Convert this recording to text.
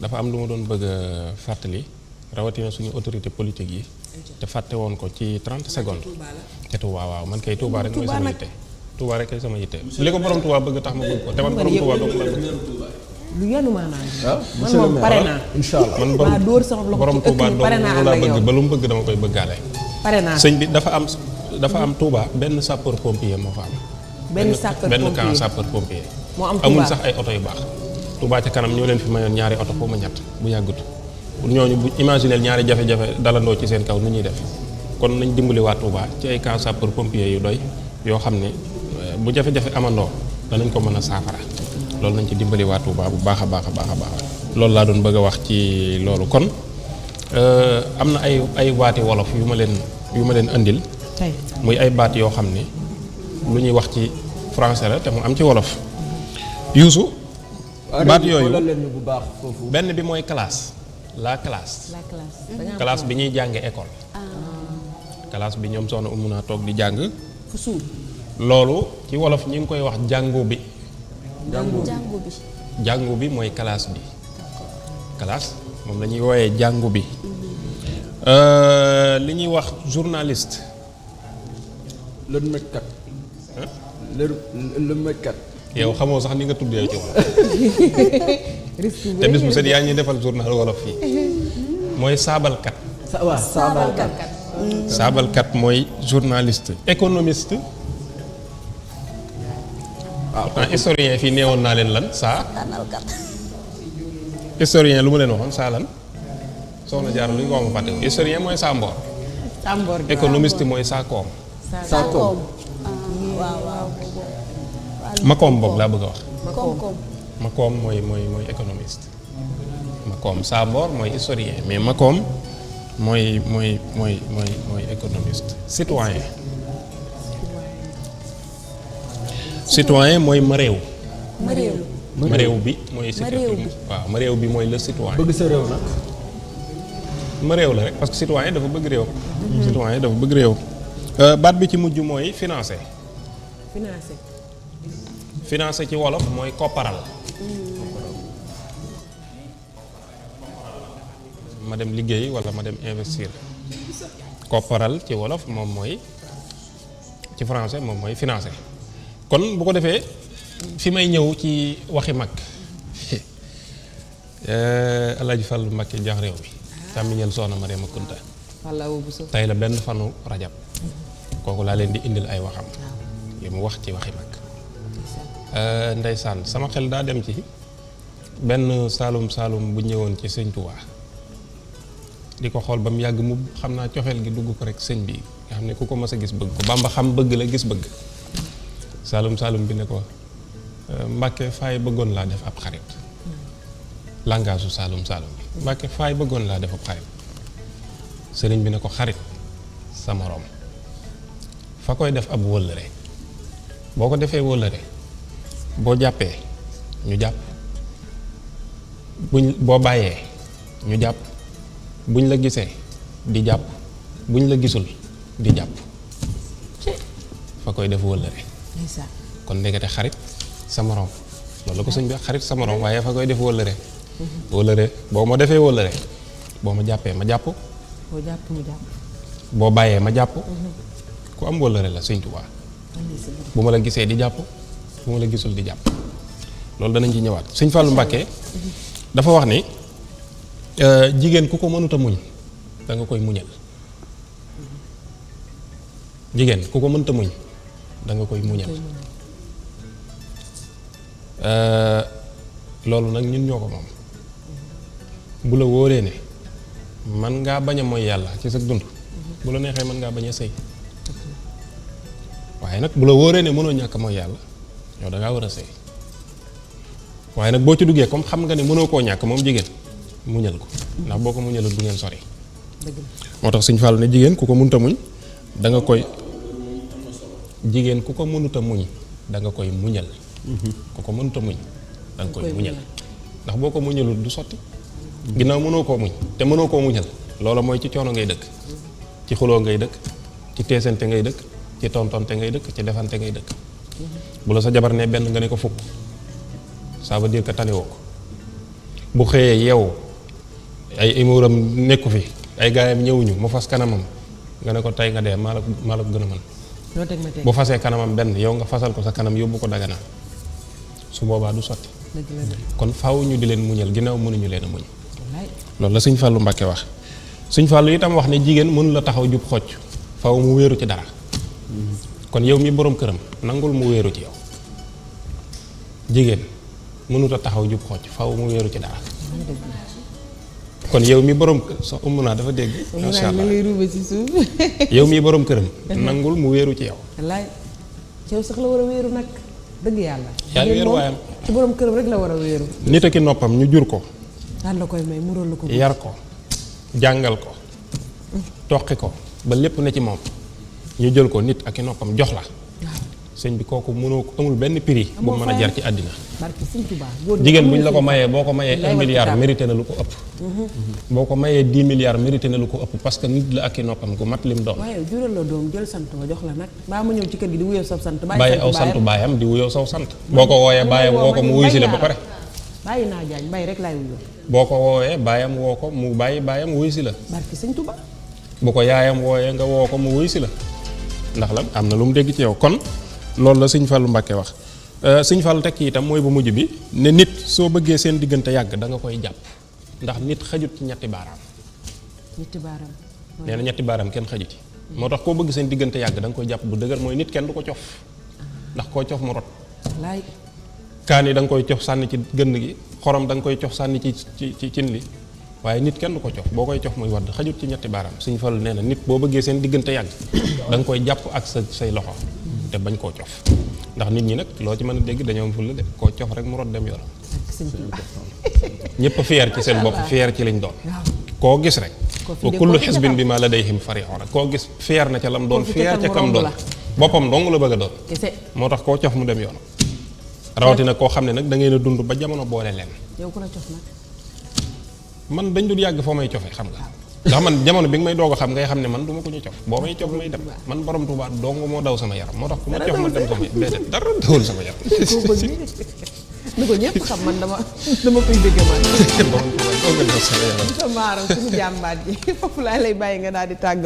dafa am lu ma doon bëgg a fàttali rawatina suñu autorité politique yi te fàtte woon ko ci 30 secondes te Touba waaw man kay Touba rek mooy sama yitte Touba rek kay sama yitte li ko borom Touba bëgg tax ma bëgg ko te man borom Touba dong la bëgg lu yanu maanaam man moom pare naa inshallah man waa dóor sama loxo borom ci ëkk Touba bi pare naa dong ànd laa ak bëgg yow ba lu mu bëgg dama koy bëggaale pare naa sëñ bi dafa am Touba benn sapeur pompier moo fa am benn sapeur benn pompier camp sapeur pompier moo am amul Touba sax ay oto yu baax Touba ca kanam ñoo leen fi mayoon ñaari oto foo ma ñett bu yàggut ñooñu bu imaginer ñaari jafe-jafe dalandoo ci seen kaw nu ñuy def kon nañ dimbali waa Touba ci ay camp sapeur pompier yu doy yoo xam ne bu jafe-jafe amandoo danañ ko mën a saafara loolu nañ ci dimbali waa Touba bu baax a baax a baax a baax loolu laa doon bëgg a wax ci loolu kon am na ay baati wolof yu ma leen andil tey muy ay baat yoo xam ne lu ñuy wax ci français la te mu am ci wolof yuusu baat yooyu bu baax foofu benn bi mooy classe la classe la classe classe bi ñuy jànge école classe bi ñoom soxna umu naa toog di jàng fu suuf loolu ci wolof ñi ngi koy wax jàngu bi jàngu bi mooy classe bi classe moom la ñuy wooyee jàngu bi li ñuy wax journaliste lëndëmkat lëndëmkat yow xamoo sax ni nga tuddee ci wolof risque te bis bu set yaa ñuy defal journal wolof fii mooy saabalkat waaw saabalkat saabalkat mooy journaliste économiste pourtant historien fii neewoon naa leen lan saa historien lu mu leen waxoon saa lan soxna jaar lu ñu ko wax ma fàtte ko historien mooy saa mboor tàmboor gi économiste mooy saa koom saa koom waaw makoom boog laa bëgg a wax koom makoom mooy économiste makoom saa mboor mooy historien mais makoom mooy économiste citoyen mooy ma réew ma réew bi mooy citoyen waaw ma réew bi mooy le citoyen bëgg sa réew nag ma réew la rek parce que citoyen dafa bëgg réew citoyen dafa bëgg réew baat bi ci mujj mooy financé financé ci wolof mooy kopparal ma dem liggéey walla ma dem investir kopparal ci wolof moom mooy ci français moom mooy financé kon bu ko defee fi may ñëw ci waxi mag Alaaji Fallu Mbakke jax réew bi tàmmiñal soxna Mariama Kunta tey la benn fanu rajab kooku laa leen di indil ay waxam yi mu wax ci waxi mag ndeysaan sama xel daa dem ci benn saalum bu ñëwoon ci sëñ Tuubaa di ko xool ba mu yàgg mu xam naa cofeel gi dugg ko rek sëñ bi nga xam ne ku ko mas a gis bëgg ko Bamba xam bëgg la gis bëgg saalum bi ne ko Mbàkke faay bëggoon laa def ab xarit langage su saalum bi Mbàkke faay bëggoon laa def ab xarit sëriñ bi ne ko xarit sa moroom fa koy def ab wëllëre boo ko defee wëllëre boo jàppee ñu jàpp boo bàyyee ñu jàpp buñ la gisee di jàpp buñ la gisul di jàpp fa koy def wëllëre kon ndekete xarit sa moroom loolu la ko sëñ bi xarit sa moroom waaye fa koy def wëllëre wëllëre boo ma defee wëllëre boo ma jàppee ma jàpp boo jàpp mu jàpp boo bàyyee ma jàpp ku am wëllëre la sëñ Tuubaa bu ma la gisee di jàpp bu ma la gisul di jàpp loolu danañ ci ñëwaat sëñ Fallou Mbacké dafa wax ni jigéen ku ko mënut a muñ da nga koy muñal jigéen ku ko mënta muñ da nga koy muñal loolu nag ñun ñoo ko moom bu la wóoree ne man ngaa bañ a mooy yàlla ci sa dund bu la neexee mën ngaa bañ a sëy waaye nag bu la wóoree ne mënoo ñàkk mooy yàlla yow da ngaa war a sëy waaye nag boo ci duggee comme xam nga ne mënoo koo ñàkk moom jigéen muñal ko ndax boo ko muñalul du ngeen sori moo tax Sëñ Fallu ne jigéen ku ko mënuta muñ da nga koy jigéen ku ko mënuta muñ da nga koy muñal ku ko mënuta muñ da nga koy muñal ndax boo ko muñalul du sotti ginnaaw mënoo koo muñ te mënoo koo muñal loola mooy ci coono ngay dëkk ci xuloo ngay dëkk ci teesante ngay dëkk ci tontonte ngay dëkk ci defante ngay dëkk bu la sa jabar ne benn nga ne ko fukk ça veut dire que tanewoo ko bu xëyee yeewu ay imuram nekku fi ay gaayam ñëwuñu mu fas kanamam nga ne ko tey nga dee maa la ko gën a mën loo teg ma teg bu fasee kanamam benn yow nga fasal ko sa kanam yóbbu ko Dagana su boobaa du sotti dëgg la de kon faaw ñu di leen muñal ginnaaw mënuñu leen a muñ wallaay loolu la sëñ Fallou Mbacké wax sëñ Fallou itam wax ne jigéen mënu la taxaw jub xocc faaw mu wéeru ci dara kon yow mi borom këram nangul mu wéeru ci yow jigéen mënut a taxaw jub xocc faaw mu wéeru ci dara kon yow mi borom so naa dafa dégg macha allah lay ruube ci suuf yow mi borom këram nangul mu wéeru ci yow wallaay yow sax la war a wéeru nag dëgg yàlla yaa wéeru waayam ci borom këram rek la war a wéeru nit ak i noppam ñu jur ko daan la koy may mural la ko yar ko jàngal ko toqi ko ba lépp ne ci moom ñu jël ko nit ak i noppam jox la sëñ bi kooku mënoo amul benn prix bu mën a jar ci àddina barke sëñ Tuubaa góor jigéen bu ñu la ko mayee boo ko mayee 1 milliard mérité na lu ko ëpp boo ko mayee 10 milliards mérité na lu ko ëpp parce que nit la ak i noppam gu mat lim doon waaye jural la doom jël sant ma jox la nag baa ma ñëw ci kër gi di wuyoo sab sant bàyyi aw santu baayam di wuyoo saw sant boo ko wooyee baayam woo ko mu wuy si la ba pare bàyyi naa jaañ bay rek laay wuyoo boo ko woowee baayam woo ko mu bàyyi baayam wuy si la barke sëñ Tuubaa bu ko yaayam wooyee nga woo ko mu wuy si la ndax lan am na lu mu dégg ci yow kon loolu la sëñ Fallou Mbacké wax sëñ Fallou teg ci itam mooy bu mujj bi ne nit soo bëggee seen diggante yàgg da nga koy jàpp ndax nit xajut ci ñetti baaraam ñetti baaram nee na ñetti baaraam kenn xajut ci moo tax koo bëgg seen diggante yàgg da nga koy jàpp bu dëgër mooy nit kenn du ko cof ndax koo cof mu rot wallaay kaani da nga koy cof sànni ci gënn gi xorom da nga koy cof sànni ci cin li waaye nit kenn du ko cof boo koy cof muy wadd xajut ci ñetti baaraam sëñ Fallou nee na nit boo bëggee seen diggante yàgg da nga koy jàpp ak say loxo te bañ koo cof ndax nit ñi nag loo ci mën a dégg dañoo am fulla de koo cof rek mu rot dem yoonam barke sëñ Tuubaa ñëpp fier ci seen bopp fier ci lañ doon waaw koo gis rek fi wa de kullu koo fi xisbin defal. bi ma ladayhim farihun rek koo gis fier na ca lam doon Koo fi fier tegal ca mu kam romb doon la. boppam dong la bëgg a doon kese moo tax koo cof mu dem yoonam rawatina koo xam ne nag da ngeen a dund ba jamono boole leen yow ku la cof nag man dañ dul yàgg foo may cofe xam nga ndax man jamono bi nga may doog a xam ngay xam ne man du ma ko ñu cof boo may cof may dem man borom Tuubaa dong moo daw sama yaram moo tax ku ma cof ma dem sama déedéet dara dawul sama yaram koo bëgg ni ko ñëpp xam man dama koy dégg man borom Tuubaa dong nga daw sama yaram sa maaram suñu jàmbaat ji foofu laa lay bàyyi nga daal di tàggat